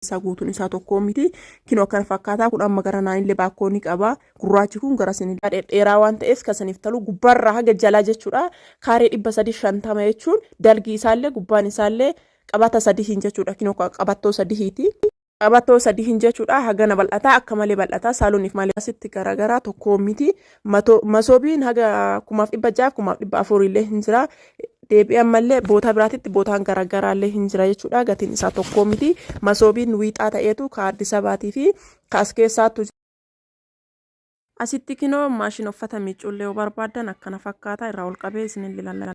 Isaa guutuun isaa tokkoo miti. Kinoo akkana fakkaataa kun amma gara naanillee baakkoo ni qaba. Gurraachi kun gara isin dhedheeraa waan ta'eef kan isiniif talu gubbaarraa haga jalaa jechuudha. Kaaree 350 jechuun dalgi isaallee gubbaan isaallee qabata sadihiin jechuudha. Kinoo qabattoo sadihiiti. Qabattoo sadihiin jechuudha. Hagana bal'ataa akka malee bal'ataa saaloniif malee asitti garaagaraa tokkoo miti. Masoobiin haga 1600 1400 illee hin jira. Deebi'ee ammallee bootaa biraatitti bootaan garaagaraa illee hin jira jechuudha. Gatiin isaa tokkoo miti. Masoobiin wiixaa ta'eetu ka Addis Ababaatii fi ka as keessaattu. Asitti kinoo maashina uffata miicuullee yoo barbaaddan akkana fakkaata irraa ol qabee isinillee ilaalla.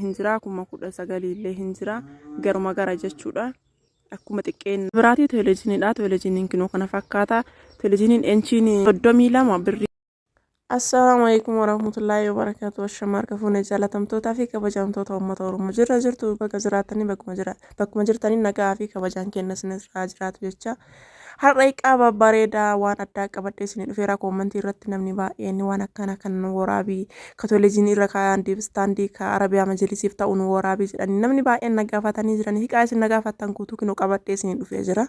Hin jira 19,000 illee hin jira garuma gara jechuudha. Akkuma xiqqeen biraatii televezyiiniidha. Televezyiiniin kinoo kana fakkaata. Televezyiiniin enchiin 32 birrii. Assalaamu alaikum warahmatullaahi wabarakaatu. Ashama harka fuune jaalatamtootaa fi kabajamtoota uummata Oromoo jirra jirtu bakka jiraattanii bakkuma jirtanii nagaa fi kabajaan kenna isinirraa jiraatu jecha. Har'a iqaa babbareedaa waan addaa qabadhee isinii dhufeera. Koommantii irratti namni baay'een waan akkana kan nu waraabii ka televezyiinii irra kaa'an diivistaandii ka Arabiyaa majlisiif ta'u nu waraabii jedhanii namni baay'een na gaafatanii jiranii hiqaa isin na gaafattan guutuu kinoo qabadhee isinii dhufee jira.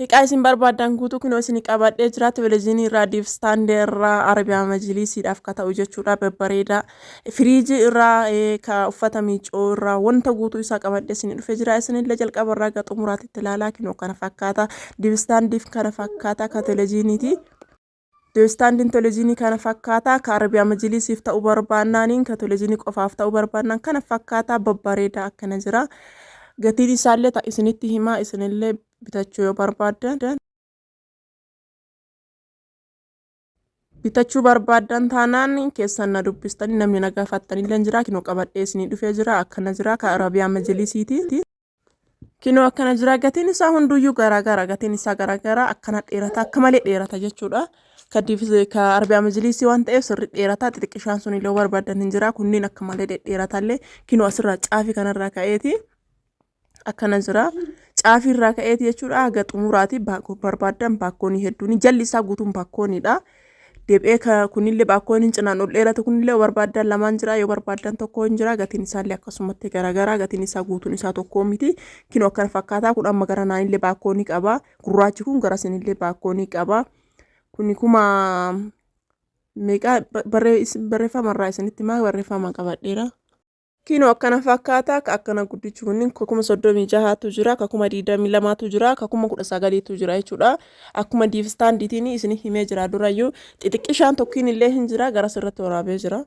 Hiqaa isin barbaaddan guutuu kinoo isinii qabadhee jira. Televezyiinii irraa diivistaandii irraa Arabiyaa majlisiidhaaf ka ta'u jechuudha babbareedaa. Firiijii irraa ka uffata miicoo irraa wanta guutuu isaa qabadhee isinii dhufee jira. Isinillee jalqaba irraa gara xumuraatitti ilaalaa kinoo kana fakkaata. Diivistaandiif kana fakkaata ka televezyiiniiti. Diivistaandiin televezyiinii kana fakkaata. Ka Arabiyaa majlisiif ta'u barbaannaaniin ka televezyiinii qofaaf ta'u barbaannaan kana fakkaata babbareedaa akkana jira. Gatiin isaallee isinitti himaa isinillee bitachuu yoo barbaaddan. Bitachuu barbaaddan taanaan keessan na dubbistanii namni na gaafattanillee jira. Kinoo qabadhee isinii dhufee jira. Akkana jira. Ka Arabiyaa majlisiiti. Kinoo akkana jira. Gatiin isaa hunduyyuu garaagara. Gatiin isaa garaagara. Akkana dheerata. Akka malee dheerata jechuudha. Ka ka Arabiyaa majlisii waan ta'eef sirri dheerata. Xixiqqishaan sun illee barbaaddan hin jira. Kunniin akka malee dhedheeratallee. Kinoo asirraa caafii kanarraa ka'eeti. Akkana jira. Caafii irraa ka'eeti jechuudha. Haga xumuraati barbaaddan baakkoonii hedduun jalli isaa guutuun baakkooniidha. Deebi'ee kunillee baakkooniin cinaan ol dheeratu kunillee yoo barbaaddan lamaan jira yoo barbaaddan tokko hin jira gatiin isaallee akkasumatti garaagaraa gatiin isaa guutuun isaa tokko miti. Kinoo akkana fakkaataa kun amma gara naanillee baakkoonii qaba. Gurraachi kun gara sinillee baakkoonii qaba. Kuni kuma meeqa barreeffama irraa isinitti himaa barreeffama qabadheera. Kinoo akkana fakkaata ka akkana guddichi kunniin ka 36,000tu jira ka 22,000tu jira ka 19,000tu jira jechuudha. Akkuma diivistaandiitiin isin himee jira durayyuu xixiqqishaan tokkiin illee hin jira gara sirratti waraabee jira.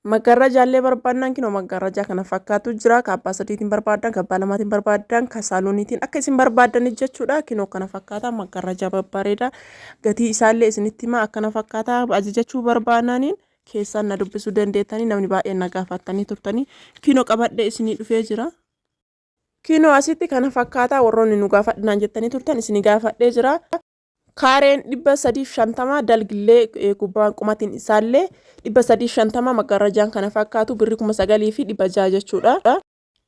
Maggaarrajaallee barbaannaan kinoo maggaarrajaa kana fakkaatu jira ka abbaa sadiitiin barbaaddan ka abbaa lamaatiin barbaaddan ka saalooniitiin akka isin barbaaddanit jechuudha kinoo kana fakkaata maggaarrajaa babbareeda gatii isaallee isinitti himaa akkana fakkaata ajajachuu barbaannaaniin keessaan na dubbisuu dandeettanii namni baay'een na gaafattanii turtanii kinoo qabadhee isinii dhufee jira. Kinoo asitti kana fakkaataa warroonni nu gaafadhinaan jettanii turtan isinii gaafadhee jira. Kaareen 350 dalgillee gubbaan qumatiin isaallee 350 maggaarrajaan kana fakkaatu birri 9600 jechuudha.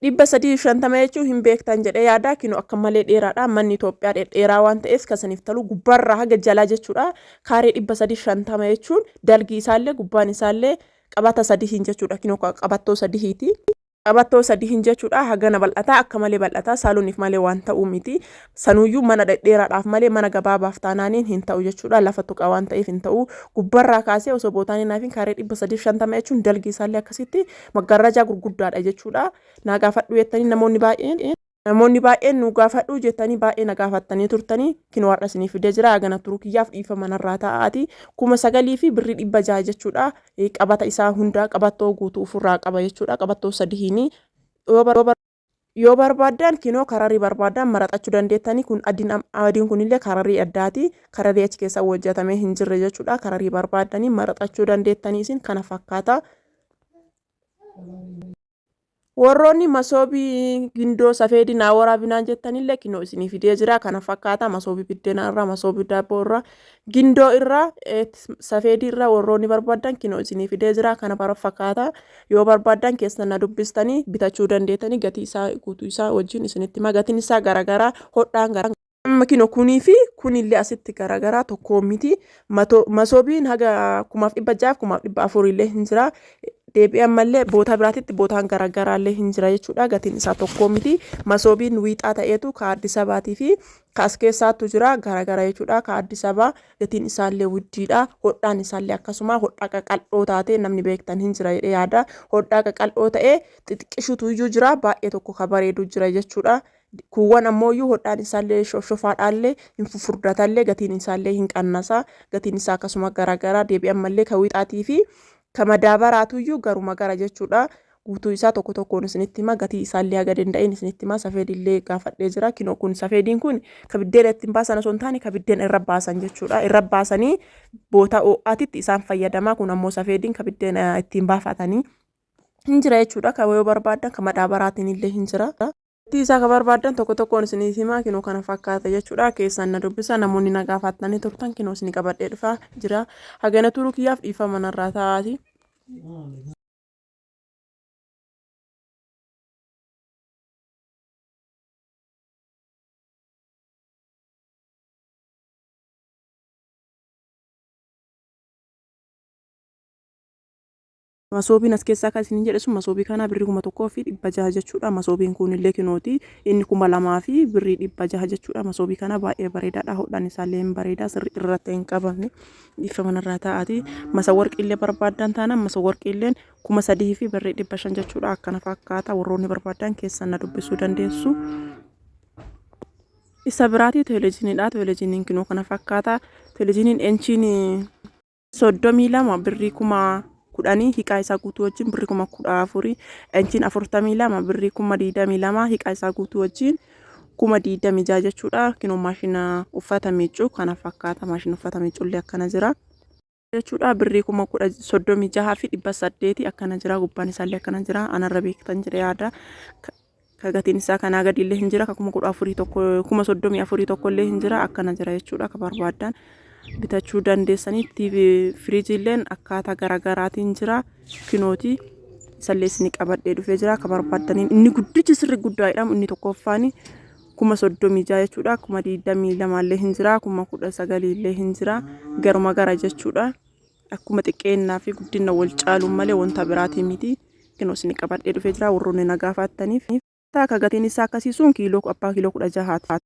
350 jechuun hin beektan jedhee yaada. Kinoo akka malee dheeraadha. Manni Itoophiyaa dhedheeraa waan ta'eef kan isiniif talu gubbaarraa haga jalaa jechuudha. Kaaree 350 jechuun dalgi isaallee gubbaan isaallee qabata sadihiin jechuudha. Kinoo qabattoo sadihiiti. Qabattoo sadihiin jechuudha. Hagana bal'ataa akka malee bal'ataa saaloniif malee waan ta'uu miti. Sanuyyuu mana dhedheeraadhaaf malee mana gabaabaaf taanaaniin hin ta'u jechuudha. Lafa tuqa waan ta'eef hin ta'u. Gubbarraa kaasee osoo bootaan hin hafin kaaree 350 jechuun dalgi isaallee akkasitti maggaarrajaa gurguddaadha jechuudha. Naa gaafadhu jettanii namoonni baay'een. Namoonni baay'een nu gaafadhu jettanii baay'ee na gaafattanii turtanii kinoo har'a isinii fidee jira hagana turuu kiyyaaf dhiifama narraa ta'aati 9,000 fi birrii 600 jechuudha. Qabata isaa hundaa qabattoo guutuu ofirraa qaba jechuudha. Qabattoo sadihiini yoo barbaaddan kinoo kararii barbaaddan maraxachuu dandeettanii kun adiin adiin kunillee kararii addaati kararii achi keessa hojjetamee hin jirre jechuudha. Kararii barbaaddanii maraxachuu dandeettanii isin kana fakkaata. Warroonni masoobii gindoo safeedii naa waraabinaan jettanillee kinoo isinii fidee jira. Kana fakkaata masoobii biddeenaa irraa, masoobii daabboo irraa, gindoo irraa, safeedii irraa warroonni barbaaddan kinoo isinii fidee jira. Kana fakkaata. Yoo barbaaddan keessan na dubbistanii bitachuu dandeettanii gatii isaa guutuu isaa wajjin isinitti hima. Gatiin isaa garaagaraa hodhaan gara. Amma kino kunii fi kunillee asitti garaagaraa tokkoo miti. Masoobiin haga 1600 1400 illee hin jira. Deebi'ee ammallee bootaa biraatitti bootaan garaagaraallee hin jira jechuudha. Gatiin isaa tokkoo miti. Masoobiin wiixaa ta'eetu ka Addis Abaatii fi ka as keessaattu jira garaagara jechuudha. Ka Addis Abaa gatiin isaallee wuddiidha. Hodhaan isaallee akkasuma hodhaa qaqal'oo taate namni beektan hin jira jedhee yaada. Hodhaa qaqal'oo ta'ee xixiqqishutu iyyuu jira, baay'ee tokko ka bareedu jira jechuudha. Kuuwwan ammoo iyyuu hodhaan isaallee shofshofaadhaallee hin fufurdatallee, gatiin isaallee hin qannasa. Gatiin isaa akkasuma garaagaraa. Deebi'ee ammallee ka wiixaatii fi ka madaabaraatuyyuu garuma gara jechuudha. Guutuu isaa tokko tokkoon isinitti hima. Gatii isaallee haga danda'een isinitti hima. Safeedillee gaafadhee jira. Kinoo kun safeediin kun ka biddeena ittiin baasan osoo hin taane ka biddeen irra baasan jechuudha. Irra baasanii boota ho'aatitti isaan fayyadamaa. Kun ammoo safeediin ka biddeena ittiin baafatanii hin jira jechuudha. Ka yoo barbaaddan ka madaabaraatiin illee hin jira. Gatii isaa ka barbaaddan tokko tokkoon isiniif himaa, kinoo kana fakkaata jechuudha. Keessaan na dubbisa, namoonni na gaafattanii turtan kinoo isinii qabadhee dhufaa jira. Hagana turuu kiyyaaf dhiifama narraa ta'aati. Masoobiin as keessaa kan isiniin jedhe sun masoobii kanaa birrii 1600 jechuudha. Masoobiin kunillee kinooti. Inni 2000 fi birrii 600 jechuudha. Masoobii kana baay'ee bareedaadha. Hodhaan isaallee hin bareeda. Sirrii irratti hin qabamne. Dhiifama narraa ta'aati. Masa warqiillee barbaaddan taanaan masa warqiilleen 3000 fi birrii 500 jechuudha. Akkana fakkaata. Warroonni barbaaddan keessan na dubbisuu dandeessu. Isa biraatii teelejiniidha. Teelejiniin kinoo kana fakkaata. Teelejiniin enchiin 32 birrii 10,000, hiqaa isaa guutuu wajjin birrii 14,000. Inchiin 42 birrii 22,000, hiqaa isaa guutuu wajjin 26,000 jechuudha. Kinoo maashina uffata miiccu kana fakkaata. Maashina uffata miiccullee akkana jira jechuudha. Birrii 36,800 akkana jira. Gubbaan isaallee akkana jira. Anarra beektan jedhee yaada. Ka gatiin isaa kanaa gadiillee hin jira. Ka 14,000 tokko, 34,000 tokkollee hin jira. Akkana jira jechuudha. Ka barbaadan bitachuu dandeessanii. TV firiijiilleen akkaataa garaagaraatiin jira. Kinooti isallee isinii qabadhee dhufee jira. Ka barbaaddaniin inni guddichi sirri guddaa jedhamu inni tokkoffaani 36,000 jechuudha. 22,000llee hin jira. 19,000llee hin jira. Garuma gara jechuudha. Akkuma xiqqeennaa fi guddinna wal caaluun malee wanta biraatii miti. Kinoo isinii qabadhee dhufee jira warroonni na gaafattaniif. Akka gatiin isaa akkasii sun kiiloo abbaa kiiloo 16ti.